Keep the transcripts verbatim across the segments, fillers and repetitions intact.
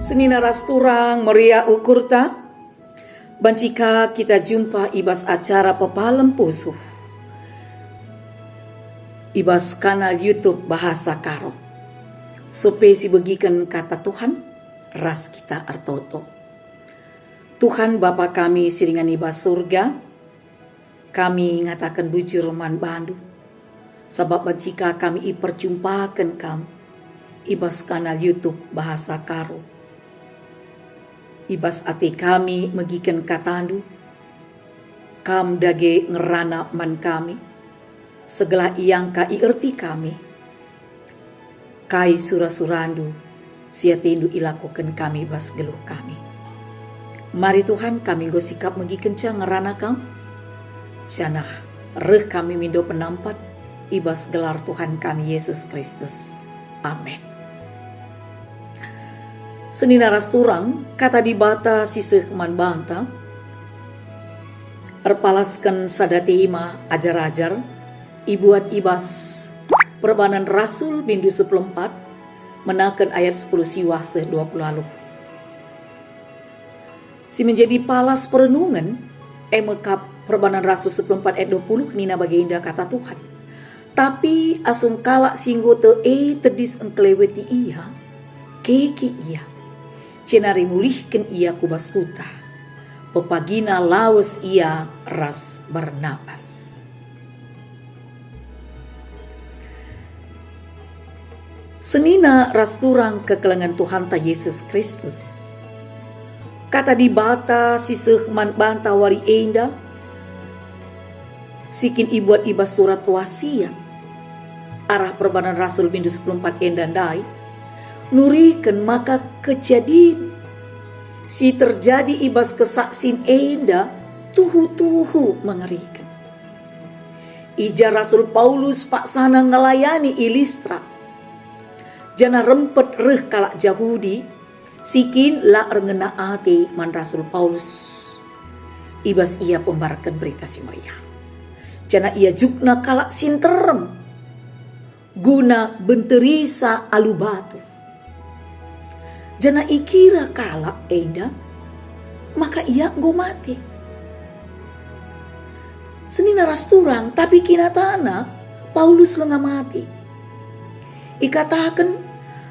Senina ras turang meriah ukurta, banci ka kita jumpa i bas acara pepalem pusuh i bas kanal YouTube Bahasa Karo. Sope sibegiken Kata Tuhan, ras kita ertoto. Tuhan Bapa kami si ringan i bas Surga, kami ngataken bujur man bandu, sabap banci ka kami iperjumpaken Kam i bas kanal YouTube Bahasa Karo. I bas ate kami megiken katandu, Kam dage ngerana man kami, segelah iangka ierti kami kai sura-surandu si atendu ilakoken kami bas geluh kami. Mari Tuhan, kami enggo sikap megikenca ngerana Kam, janah reh kami mindo penampat i bas gelar Tuhan kami Yesus Kristus. Amin. Senina ras turang, Kata Dibata si seh man banta erpalasken sada tema ajar-ajar ibuat i bas Perbahanen Rasul bindu sepuluh empat, menaken ayat sepuluh siwah seh dua puluh alu. Si menjadi palas perenungen, e me kap Perbahanen Rasul sepuluh empat ayat dua puluh, nina bagenda Kata Tuhan, "Tapi asum kalak si enggo tek e tedis engkeleweti ia, keke ia, jenari mulihken ia ku bas kuta. Pepagina lawes ia ras Barnabas." Senina ras turang kekelengen Tuhanta Yesus Kristus, Kata Dibata si seh man banta wari enda, si kin ibuat i bas surat wasiat arah Perbahanen Rasul bindu sepuluh empat enda ndai, nuriken maka kejadin si terjadi i bas kesaksin enda tuhu-tuhu mengeriken. I ja Rasul Paulus paksana ngelayani i Listra, janah rempet reh kalak Jahudi si kin la erngena ate man Rasul Paulus. I bas ia pembarken Berita Si Meriah, janah iajukna kalak si nterem guna benterisa alu batu. Janah ikira kalak enda maka ia enggo mate. Senina ras turang, tapi kinatana Paulus langa mate. Ikataken,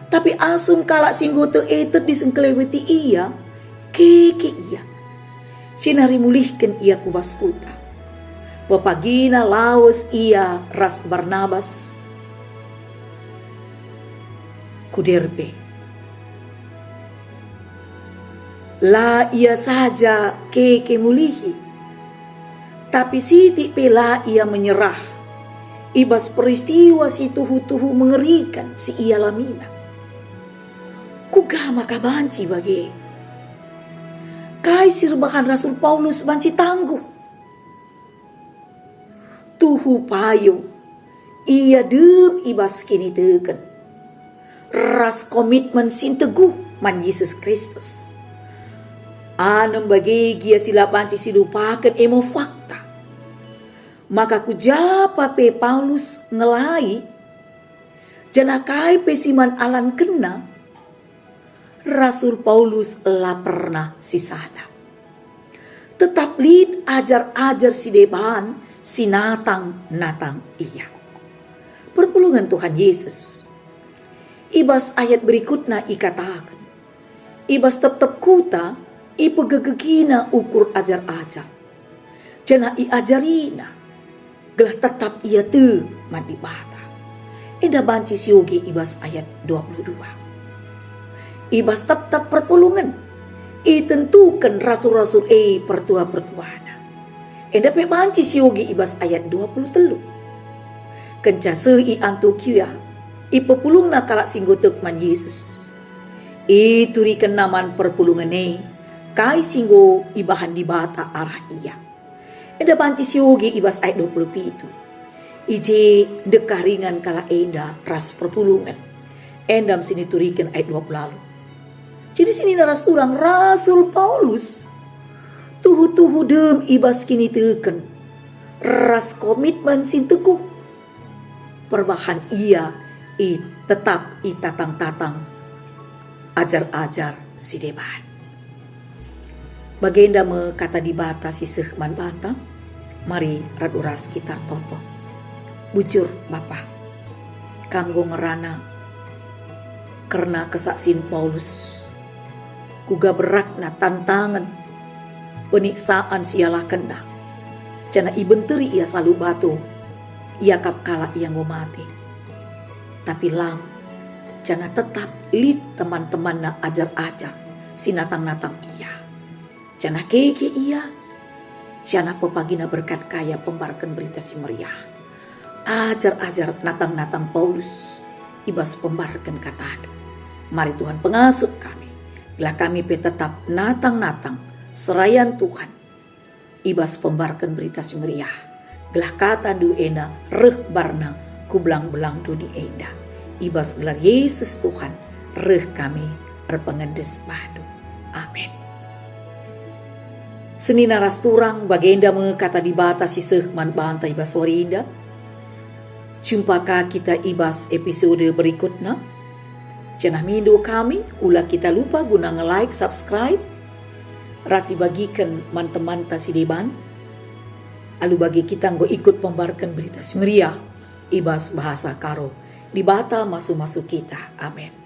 "Tapi asum kalak si enggo tek e tedis engkeleweti ia, keke ia, jenari mulihken ia ku bas kuta. Pepagina lawes ia ras Barnabas ku Derbe." La ia saja keke mulihi, tapi sitik pe la ia menyerah i bas peristiwa si tuhu-tuhu mengerikan si ialamina. Kuga maka banci bage? Kai si erbahan Rasul Paulus banci tangguh? Tuhu payo ia dem i bas kiniteken ras komitmen si nteguh man Jesus Kristus. Anem bage gia si la banci silupaken e me fakta maka ku japa pe Paulus ngelai, janah kai pe si man alankenna, Rasul Paulus la pernah sisada. Tetap lit ajar-ajar si deban si natang-natang ia. Perpulungen Tuhan Yesus. I bas ayat berikutna ikataken, "I bas tep-tep kuta ipegegegina ukur ajar-ajar, janah iajariNa, gelah tetap ia tek man Dibata." Enda banci sioge i bas ayat dua puluh dua. I bas tep-tep perpulungen itentuken rasul-rasul e pertua-pertuana. Enda pe banci sioge i bas ayat dua puluh telu. Kenca seh i Antiokia, ipepulungna kalak si enggo tek man Jesus. Iturikenna man perpulungen e kai si enggo ibahan Dibata arah ia. Enda banci sioge i bas ayat dua puluh pitu. I je ndekah ringan kalak enda ras perpulungen. Enda me si nituriken ayat dua puluh alu. Jadi senina ras turang, Rasul Paulus tuhu-tuhu dem i bas kiniteken ras komitmen si nteguh. Perbahan ia i tetap itatang-tatang ajar-ajar si deban. Bagenda me kata Dibata si seh man banta. Mari radu ras kita ertoto. Bujur, Bapa, Kam enggo ngerana kerna kesaksin Paulus. Kuga beratna tantangen, peniksaan si ialakenna. Janah ibenteri ia salu batu, iakap kalak ia enggo mate. Tapi lang, janah tetap lit teman-temanna ajar-ajar si natang-natang ia. Janah keke ia, janah pepagina berkat ka ia pembarken Berita Si Meriah. Ajar-ajar natang-natang Paulus i bas pembarken katandu. Mari Tuhan pengasup kami, gelah kami pe tetap natang-natang serayan Tuhan i bas pembarken Berita Si Meriah, gelah katandu enda reh barna ku belang-belang doni enda. I bas gelar Yesus Tuhan, reh kami erpengendes bandu. Amin. Senina ras turang, bagenda me kata Dibata si seh man banta i bas wari enda. Jumpa ka kita i bas episode berikutna. Janah mindo kami, ula kita lupa guna nge-like, subscribe, ras ibagiken man temanta si deban. Alu bage kita enggo ikut pembarken Berita Si Meriah i bas bahasa Karo. Dibata masu-masu kita. Amin.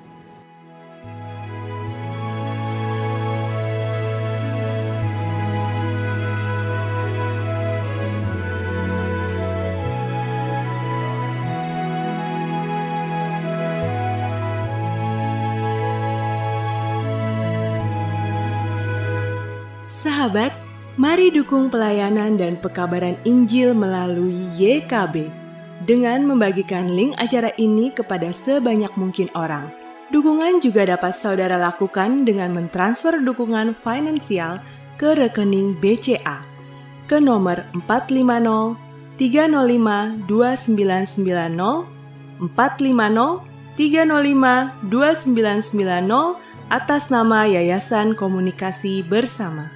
Sahabat, mari dukung pelayanan dan pekabaran Injil melalui Y K B dengan membagikan link acara ini kepada sebanyak mungkin orang. Dukungan juga dapat saudara lakukan dengan mentransfer dukungan finansial ke rekening B C A ke nomor empat lima nol tiga nol lima dua sembilan sembilan nol, empat lima nol tiga nol lima dua sembilan sembilan nol, atas nama Yayasan Komunikasi Bersama.